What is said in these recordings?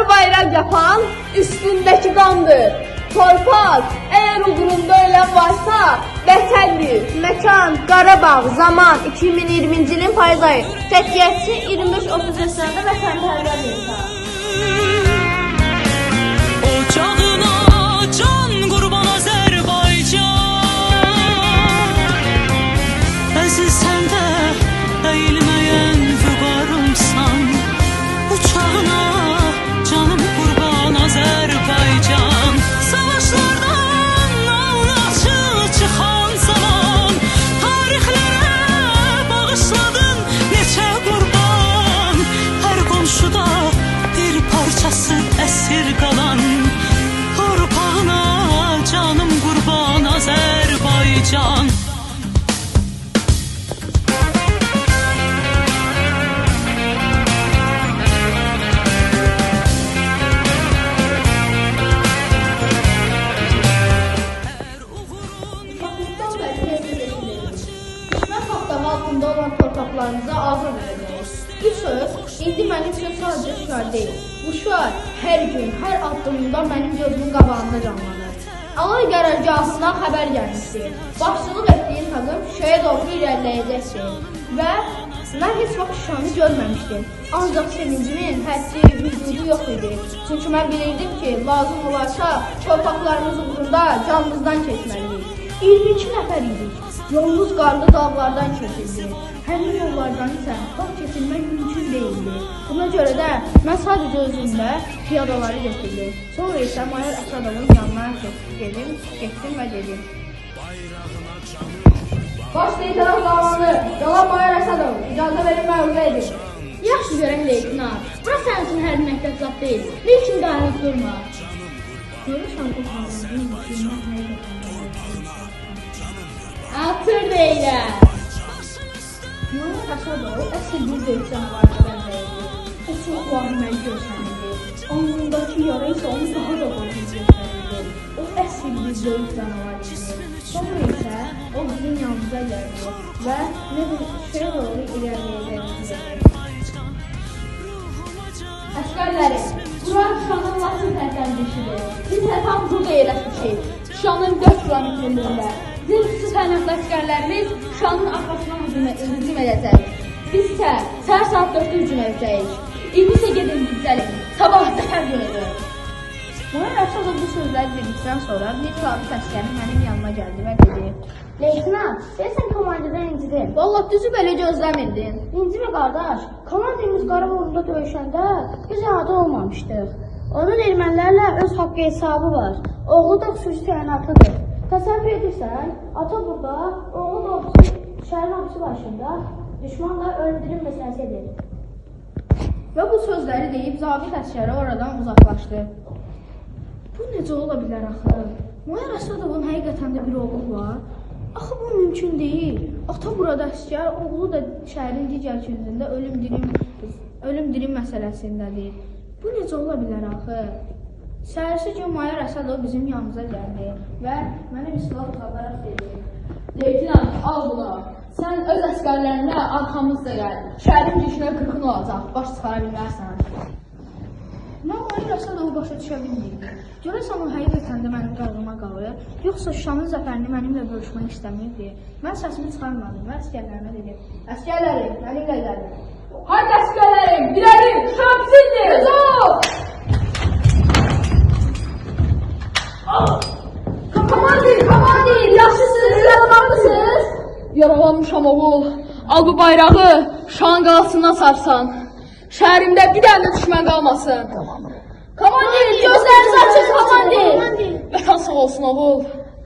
Bayrağı bayraq yapan üstündəki qandır. Torpaq, əgər uğrunda ölən varsa, vətəndir. Məkan, Qarabağ, zaman 2020-ci ilin payız ayı. Təchiyatçı 25-30 yaşlarında vətənpərvər insan. Ocağına can qurban Azərbaycan. Əzizsən də əyilməyən vüqarımsan. Uçağına canım qurban Azərbaycan. Savaşlardan alnı çıxan zaman tarixlərə bağışladın neçə qurban. Hər qonşuda bir parçası əsir qalan torpağına canım qurban Azərbaycan. Hər uğurun Uşaqlıqdan bəri tez-tez eşidirdik. Düşmən tapdağı altında olan torpaqlarımıza ağır verəcəyik. Bu söz indi mənim üçün sadəcə şüar deyil. Bu şüar hər gün, hər addımımda mənim gözümün qabağında canlanır. Alay qərargahından xəbər gəlmişdi. Başçılıq etdiyim taqım Şuşaya doğru irəliləyəcəkdi və mən heç vaxt Şuşanı görməmişdim. Ancaq sevincimin həddi, hüdudu yox idi. Çünki mən bilirdim ki, lazım olarsa torpaqlarımız uğrunda canımızdan keçməliyik. 22 nəfər idik. Yolumuz qarlı dağlardan keçirdi. Həmin yollardan isə tam keçilmək mümkün deyildi. Buna görə də mən sadəcə özümlə piyadaları götürdüm. Sonra isə Mayor Əsədovun yanına gedim, getdim və dedim. Baş leytenant zamanı, cənab Mayor Əsədov, icazə verin məruzə edim. Yaxşı görək leytenant. Bura sənin üçün hərbi məktəb zad deyil. Nə üçün dayanıb durma? Görürsən o halını, ki, mən həqiqətən Atır deyirəm. Mayor Əsədov əsl bir böyük canavarına bənzəyirdi. O çox vahiməli görsənirdi. Alnındakı yara isə onu daha da qorxunc göstərirdi. O əsl bir böyük canavar idi. Sonra isə o bizim yanımıza gəldi və nə bir Şuşaya doğru irəliləyəcəyimizi dedi. Əsgərlərim, bura Şuşanın Laçın tərəfdən girişidir. Biz isə tam burada yerləşmişik. Şuşanın 4 kilometrliyində. Bizim xüsusi təyinatlı əsgərlərimiz Şuşanın arxasından hücum edəcək. Biz isə səhər saat 4-də hücum edəcəyik. İndi isə gedin dincəlin. Sabah zəfər günüdür. Mayor Əsədov bu sözləri dedikdən sonra bir zabit əsgəri mənim yanıma gəldi və dedi: Leytenant, deyəsən komandirdən incidim. "Vallah düzü belə gözləmirdim." İncimə qardaş, komandirimiz Qarabağ uğrunda döyüşəndə biz adi olmamışdıq. Onun ermənilərlə öz haqqı hesabı var. Oğlu da xüsusi təyinatlıdır. Təsəvvür edirsən, ata burada, oğlu da obisi, şəhərin obisi başında düşmanla ölüm-dirim məsələsi edir. Və bu sözləri deyib zabit əsgəri oradan uzaqlaşdı. Bu necə ola bilər axı? Mayor Əsədovun həqiqətən də bir oğlu var. Axı bu mümkün deyil. Ata burada əsgər, oğlu da şəhərin digər küncündə ölüm dirim məsələsindədir. Bu necə ola bilər axı? Səhərsi gün Mayor Əsədov bizim yanımıza gəldi və mənə bir silah uzadaraq dedi: Leytenant, al bunu. Sən öz əsgərlərinlə arxamızda gəl. Şəhərin girişinə qırxın olacaq. Baş çıxara bilməzsən. Mən Mayor Əsədovu başa düşə bilmirdim. Görəsən o həqiqətən də mənim qayğıma qalır, yoxsa Şuşanın zəfərini mənimlə bölüşmək istəmirdi? Mən səsimi çıxarmadım və əsgərlərimə dedim: "Əsgərlərim, mənimlə gəlin." Haydi əsgərlərim, irəli, Şuşa bizimdir. Hücum! Komandir, komandir, yaxşısınız, yaralanmısınız? Yaralanmışam oğul. Al bu bayrağı, Şuşanın qalasından sarsan. Şəhərimdə bir dənə də düşmən qalmasın. Komandir, gözlərinizi açın, komandir. Vətən sağ olsun oğul.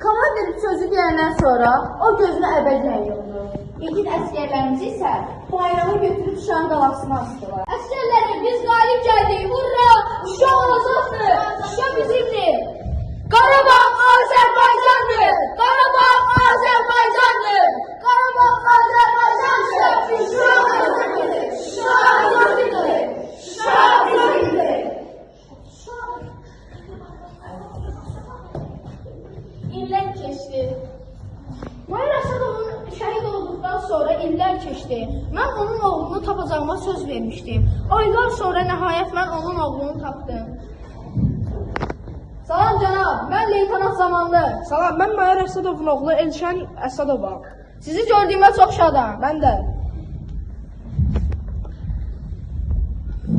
Komandir sözü deyəndən sonra o gözünü əbədiyyən yumdu. İgid əsgərlərimiz isə bayrağı götürüb Şuşanın qalasına asdılar. Əsgərlərim, biz qalib gəldik. Hurra! Şuşa azaddır. Şuşa bizimdir. Qarabağ Azərbaycandır. Qarabağ Azərbaycandır. Qarabağ Azərbaycandır. Şuşa bizimdir. Şuşa bizimdir. Şuşa bizimdir. İllər keçdi. Mayor Əsədovun şəhid olduqdan sonra sonra illər keçdi. Mən onun oğlunu tapacağıma söz vermişdim. Aylar sonra nəhayət mən onun oğlunu tapdım. Salam cənab, mən leytenant Zamanlı. Salam, mən Mayor Əsədovun oğlu Elşən Əsədovam. Sizi gördüyümə çox şadam. Mən də.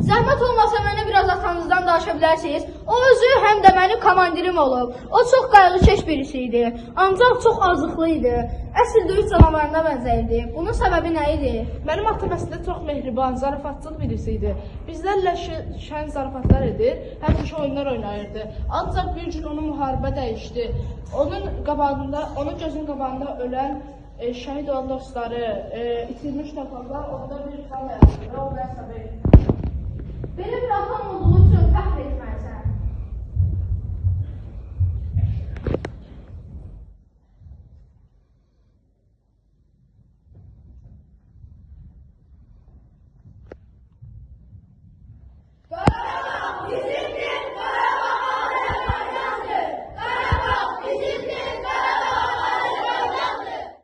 Zəhmət olmasa mənə biraz atanızdan danışa bilərsiniz. O özü həm də mənim komandirim olub. O çox qayğıkeş birisi idi. Ancaq çox azıqlı idi. Əsl döyüş canavarına bənzəyirdi. Bunun səbəbi nə idi? Mənim atam əslində çox mehriban, zarafatçıl birisi idi. Bizlərlə şən zarafatlar edir, həmişə oyunlar oynayırdı. Ancaq bir gün onu müharibə dəyişdi. Onun qabağında, onun gözünün qabağında ölən, şəhid olan dostları, itirmiş torpaqlar onda bir travma yaratdı və o da əsəbi etdi. Belə bir atan olduğu üçün fəxr etməlisən. Qarabağ bizim.